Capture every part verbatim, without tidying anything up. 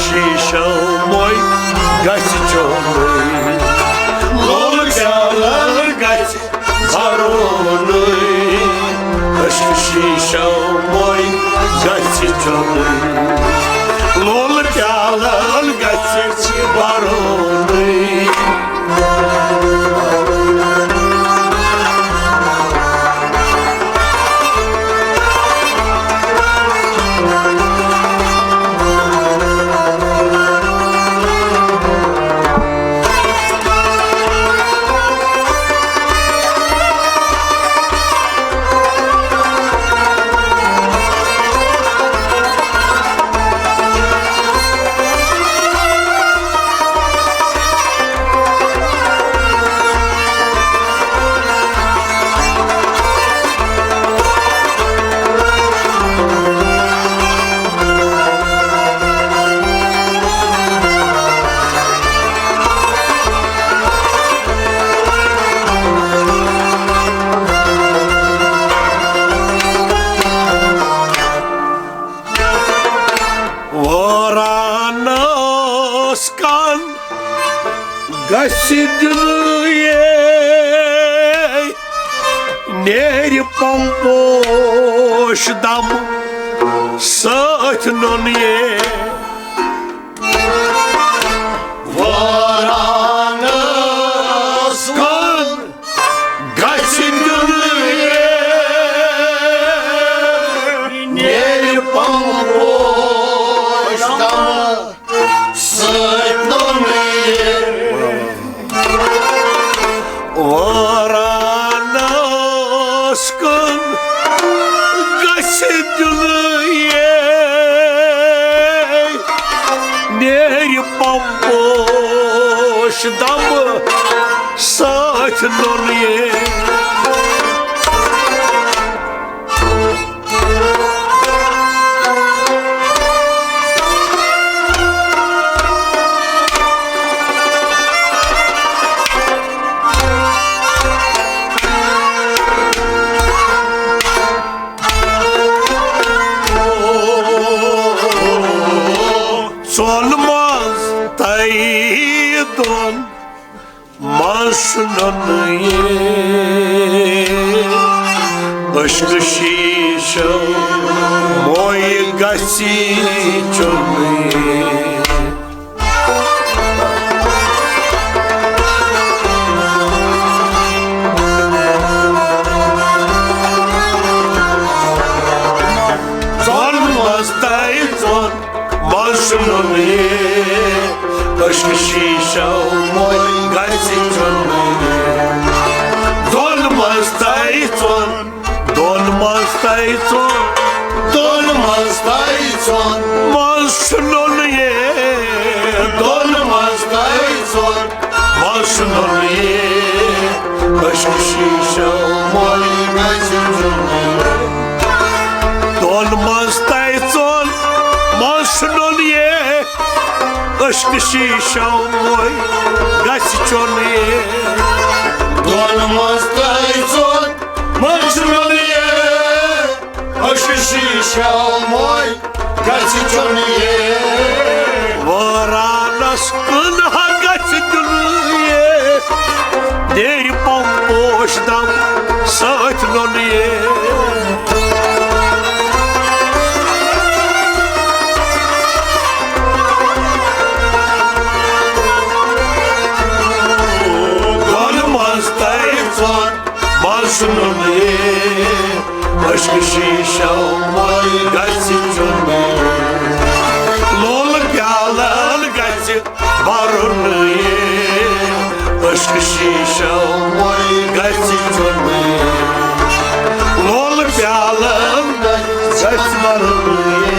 شیٖشو مۄے گژھِ چوٚنُے، لولہٕ پیالہٕ گژھِ بَرُنُے، عشقہٕ شیٖشو مۄے گژھِ چوٚنُے، لولہٕ پیالہٕ گژھِ بَرُنُے۔ وٲران ٲس کان گژھِ دِلہٕ یے، نیرِ پمپوش دم سۭتۍ نوٚن یے۔ وٲران ٲس کان گژھِ دِلہٕ یے، نیرِ پمپوش دم سۭتۍ نوٚن یے۔ وٲران ٲس کان گژھِ دِلہٕ یے، نیرِ پمپوش دم سۭتۍ نوٚن یے۔ ژۄن منٛز تۄہہِ دۄن منٛز نوٚن یے، عشقہٕ شیٖشو مۄے گژھِ چوٚنُے۔ ژۄن منٛز تۄہہِ ژۄن منٛز چھُ نوٚن یے، عشقہٕ شیٖشو مۄے گژھِ چوٚنُے۔ دۄن منٛز تۄہہِ ژۄن، دۄن منٛز تۄہہِ ژۄن، دۄن منٛز تۄہہِ ژۄن منٛز چھُ نوٚن یے، دۄن منٛز تۄہہِ ژۄن منٛز چھُ نوٚن یے، عشقہٕ شیٖشو مۄے گژھِ چوٚنُے۔ دۄن منٛز تۄہہِ ژۄن منٛز چھُ نوٚن یے، عشقہٕ شیٖشو مۄے گژھِ چوٚنُے۔ دۄن منٛز تۄہہِ ژۄن منٛز چھُ نوٚن یے، عشقہٕ شیٖشو مۄے گژھِ چوٚنُے۔ وٲرانس کٕنہا گژھِ دِلہٕ یے، نیرِ پمپوش دم سۭتۍ نوٚن یے۔ دۄن منٛز تۄہہِ ژۄن منٛز چھُ نوٚن یے، عشقہٕ شیٖشو مۄے گژھِ چوٚنُے۔ لولہٕ پیالن گژھِ بَرُن یے، عشقہٕ شیٖشو مۄے گژھِ چوٚنُے۔ لولہٕ پیالن گژھِ بَرُن یے۔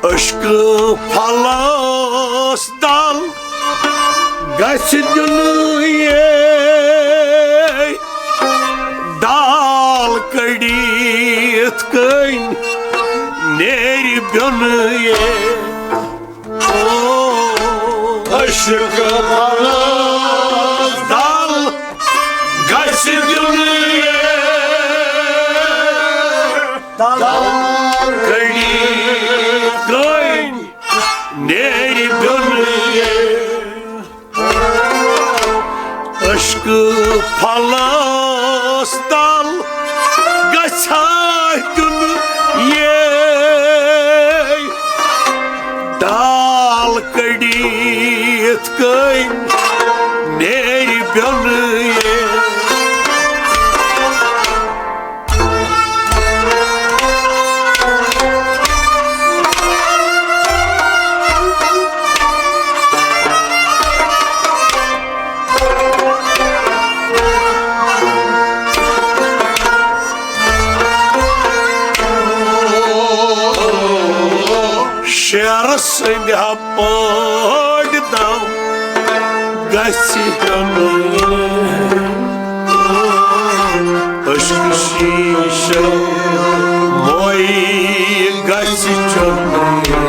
عشقہٕ پھلس دل گژھِ دیُن یے، دال کٔڑِتھ کٔنۍ نیرِ بیوٚن یے۔ او عشقہٕ پھلس دل گژھِ دیُن یے، دال کٔڑِتھ کٔنۍ نیرِ بیوٚن یے۔ عشقہٕ پھلس دل گژھِ دیُن یے، دال کٔڑِتھ کٔنۍ نیرِ بیوٚن یے۔ شعر سٕنٛدِ پٲٹھۍ دم گژھِ ہیوٚن۔ عشق شیٖشو مویی گژھِ چوٚنُے۔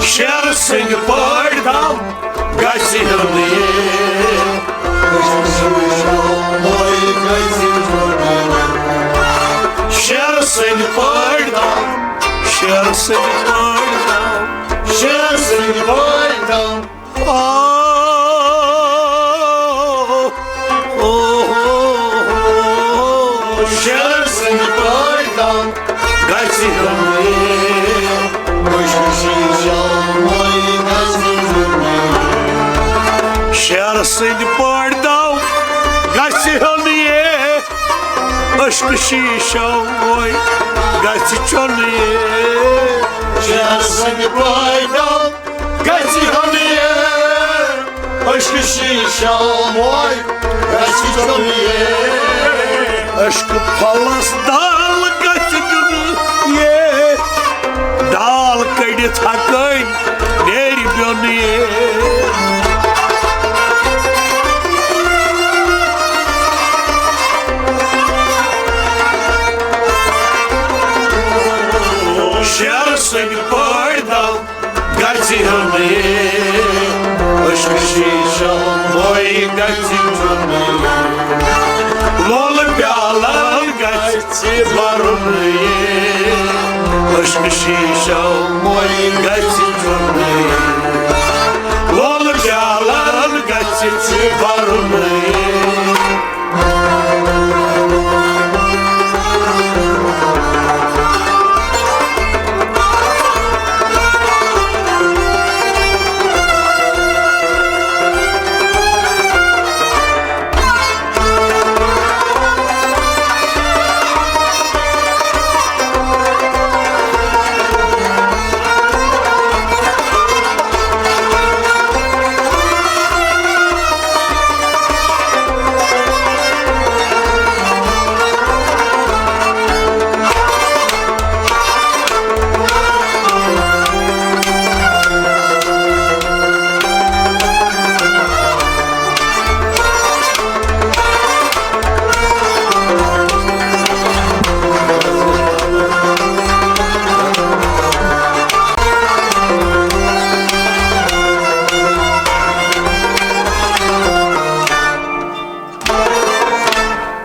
شعر سٕنٛدِ پٲٹھۍ دم گژھِ ہیوٚن یے۔ شعر سٕنٛدِ پٲٹھۍ دم، شعر سٕنٛدِ پٲٹھۍ دم، شعر سٕنٛدِ پٲٹھۍ دم۔ آ، او، او، او، شعر سٕنٛدِ پٲٹھۍ دم گژھِ ہیوٚن یے۔ عشق شیٖشو مویی گژھِ چوٚنُے۔ شعر سٕنٛدِ پٲٹھۍ دم گژھِ ہیوٚن یے۔ عشق شیٖشو مویی گژھِ چوٚنُے۔ شعر سٕنٛدِ پٲٹھۍ دم گژھِ ہیوٚن یے۔ عشق شیٖشو مویی گژھِ چوٚنُے۔ عشق پھلس دل گژھِ دیُن یے، دال کٔڑِتھ ہکٲنۍ نیرِ بیوٚن یے۔ شعر سٕنٛدِ پٲٹھۍ دم گژھِ ہیوٚن یے۔ عشق شیٖشو مویی گژھِ چوٚنُے۔ لولہٕ پیالن گژھِ بھرُن یے۔ عشق شیٖشو مویی گژھِ چوٚنُے۔ لولہٕ پیالن گژھِ بھرُن یے۔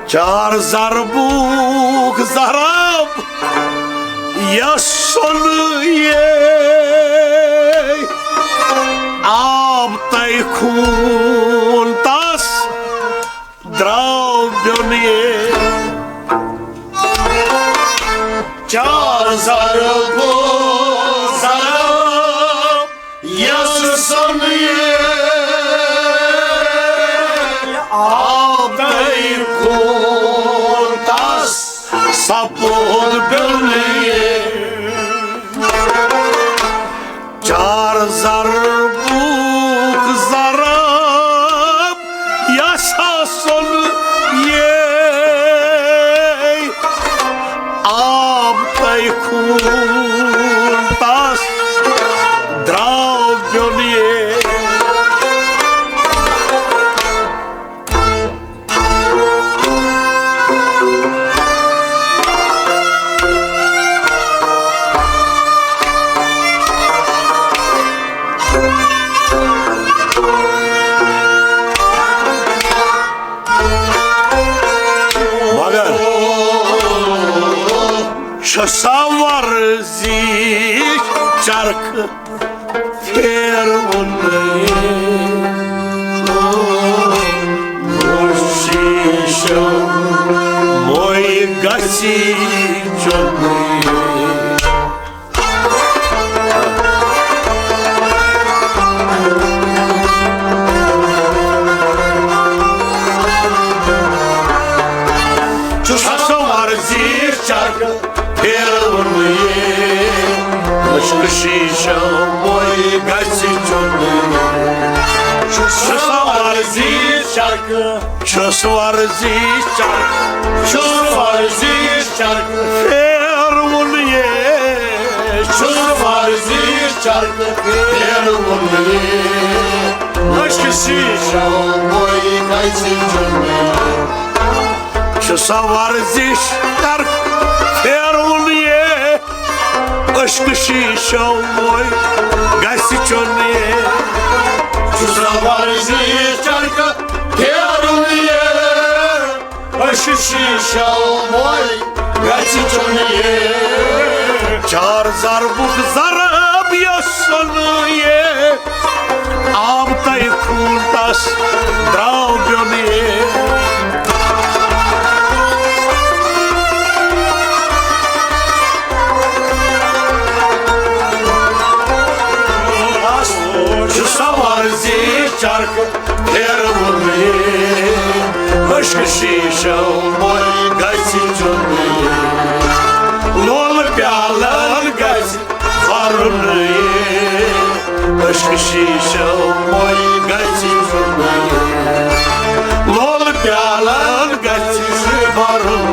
چار ضربُک ضرب یس سۄنہٕ یے، آب تہٕ خوٗن تس درٛاو بیوٚن یے۔ چار ضربُک ضرب یس سۄنہٕ یے، آب تہٕ خوٗن تس سپُد بیوٚن یے۔ چار ضربُک ضرب چھُ سا ورزش چرخ پھیرونٕے۔ شیٖشو موے گژھِ چونٕے۔ چھُ سا ورزش چرخ پھیرونٕے، عشق شیٖشو موے گژھِ چونٕے۔ چھُ سا ورزش چرخ، چھُ سا ورزش چرخ، چھُ سا ورزش چرخ پھیرونٕے، چھُ سا ورزش چرخ پھیرونٕے۔ عشق شیٖشو موے گژھِ چونٕے۔ چھُ سا ورزش چرخ پھیرونٕے، عشق شیٖشو موے گژھِ چونٕے۔ چھُ سا ورزش چرخ پھیرونٕے، عشق شیٖشو موے گژھِ چونٕے۔ چار ضربُک ضرب یوٚس سُنٕے، آو تۄہہِ خوٗن تس درٛاو بیوٚنٕے۔ چھُ سا ورزش چرخ پھیرونٕے، عشق شیٖشو موے گژھِ چونٕے۔ لولہٕ پیالن گژھِ بھرُن، عشق شیٖشو موے گژھِ چونٕے۔ لولہٕ پیالن گژھِ بھرُن۔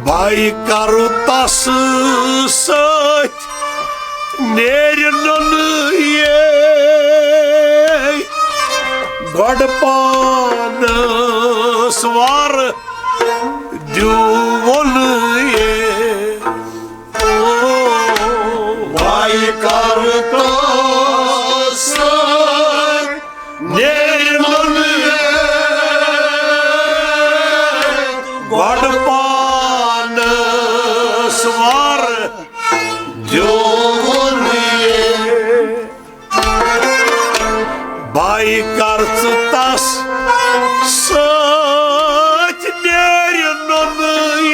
بہٕ کرٕ تس سۭتۍ نیرِ نُنہٕ یے، گۄڈٕ پانس وارٕ دیوٗن یے۔ وَے کَر تَس سۭتۍ نیرِ نُنہٕ یے، گۄڈٕ پانَس وَر دیُن یے۔ بَے کَر ژٕ تَس سۭتۍ نیرِ نُنہٕ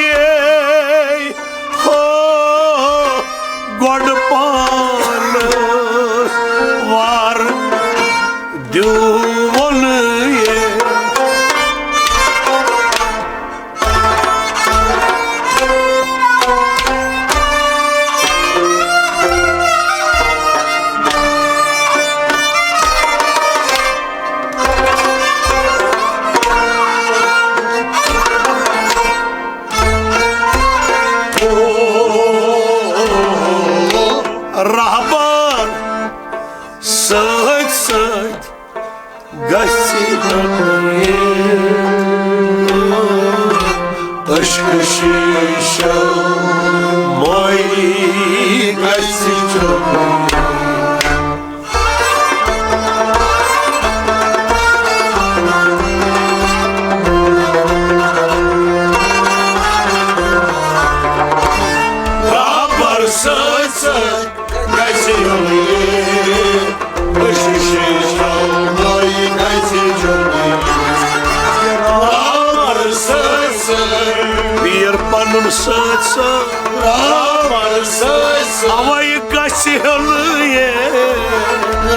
پنُن سۭتۍ سۭتۍ۔ رہبر سۭتۍ سۭتۍ۔ اوے گژھِ ہیوٚن یہِ۔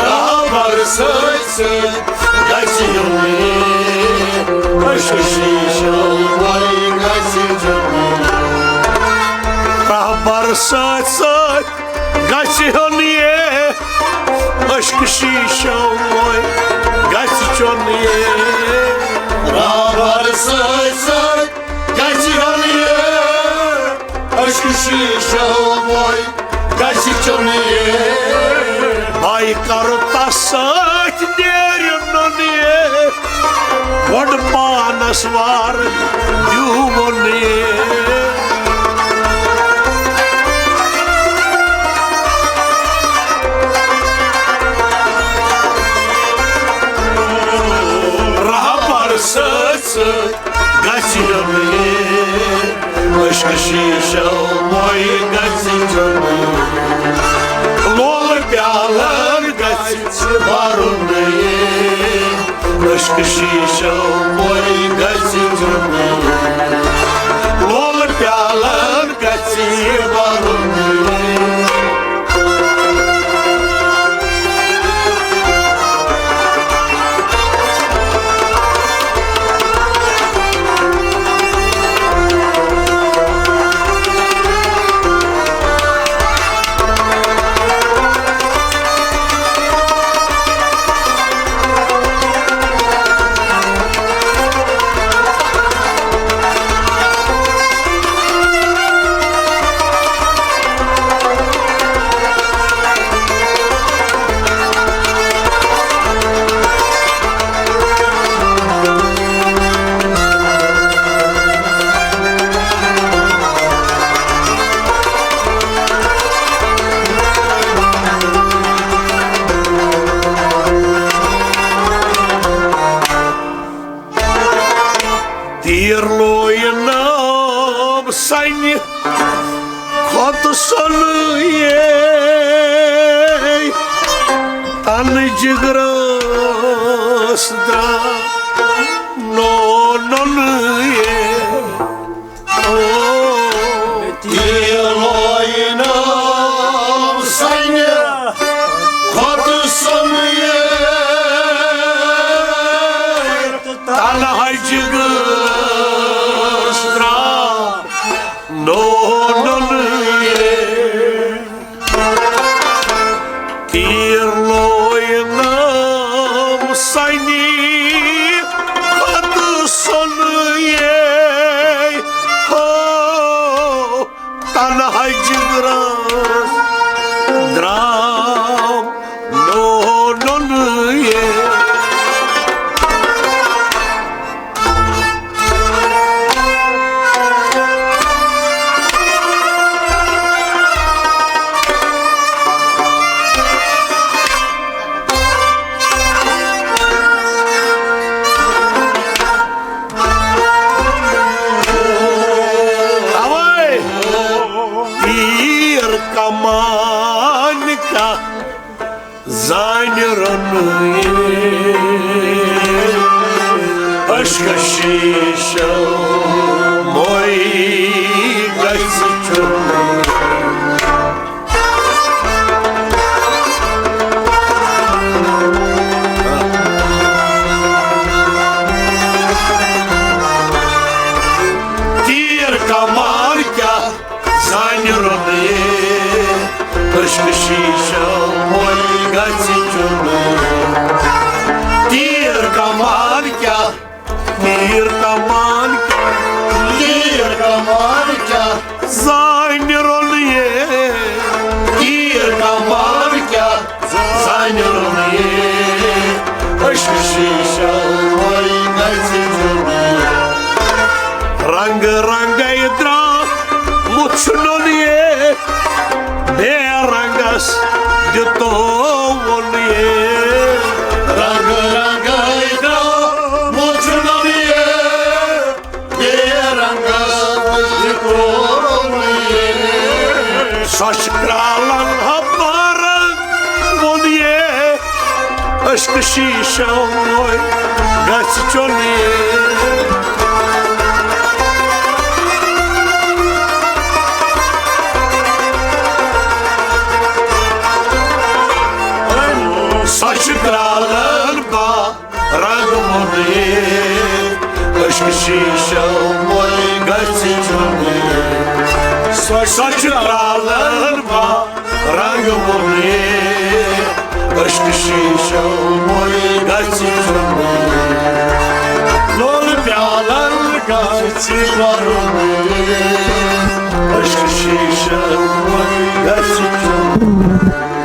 رہبر سۭتۍ سۭتۍ۔ گژھِ ہیوٚن یہِ۔ عشق شیٖشو وۄنۍ گژھِ ہیوٚن یہِ۔ رہبر سۭتۍ سۭتۍ۔ گژھِ ہیوٚن یہِ۔ عشق شیٖشو وۄنۍ گژھِ چیوٚن یہِ۔ رہبر سۭتۍ سۭتۍ۔ گژھِ ہیوٚن یہِ۔ عشق شیٖشو وۄنۍ گژھِ چیوٚن یہِ۔ بہٕ کرٕ تس سۭتۍ نیرِ نوٚن یہِ۔ گۄڈٕ پانس وار دیوُن یہِ۔ رہبر سۭتۍ سۭتۍ۔ گژھِ ہیوٚن یہِ۔ عشق شیٖشو وۄنۍ گژھِ چیوٚن یہِ۔ لولہٕ پیالن گژھِ بھرُن یہِ۔ عشق شیٖشو وۄنۍ گژھِ چیوٚن یہِ۔ لولہٕ پیالن گژھِ بھرُن یہِ۔ تیٖر لوینام سنہِ کھۄتہٕ سۄنہٕ یے، تنہٕ جگرس درٛاو نوٗنُن یے۔ او، تیٖر لوینام سنہِ کھۄتہٕ سۄنہٕ یے، تنہٕ جگرس درٛاو نوٗنُن یے۔ تیٖر لوینام سنہِ کھۄتہٕ سۄنہٕ یے۔ ہو، تنہٕ جگرس درٛاو نوٗنُن یے۔ اوے تیٖر کمان کیٛاہ زانہِ رنٕے، عشق شیٖشو موے گژھِ چیوٚن۔ تیٖر کمان کیٛاہ زانہِ رنٕے، عشق شیٖشو موے گژھِ چیوٚن۔ تیٖر کمان کیٛاہ، تیٖر کمان کیٛاہ، تیٖر کمان کیٛاہ زانہِ رنٕے، تیٖر کمان کیٛاہ زانہِ رنٕے، عشق شیٖشو موے گژھِ چیوٚن۔ رنگ رنگے درٛامُت چھُ نوٚن یے، بے رنگس دِتووُن یے۔ رنگ رنگے درٛامُت چھُ نوٚن یے، بے رنگس دِتووُن یے۔ سۄچھ کرٛالن ہپارن ووٚن یے، عشق شیٖشو موے گژھِ چیوٚن یے۔ شیٖشو مٔلۍ گژھِ جُملہٕ۔ سۄ چھِ ترٛالن ما رنٛگ وُملہِ۔ عشق شیٖشو مٔلۍ گژھِ جُملہٕ۔ لولہٕ پیالن گژھِ وَرُملہِ۔ عشق شیٖشو مٔلۍ گژھِ جُملہٕ۔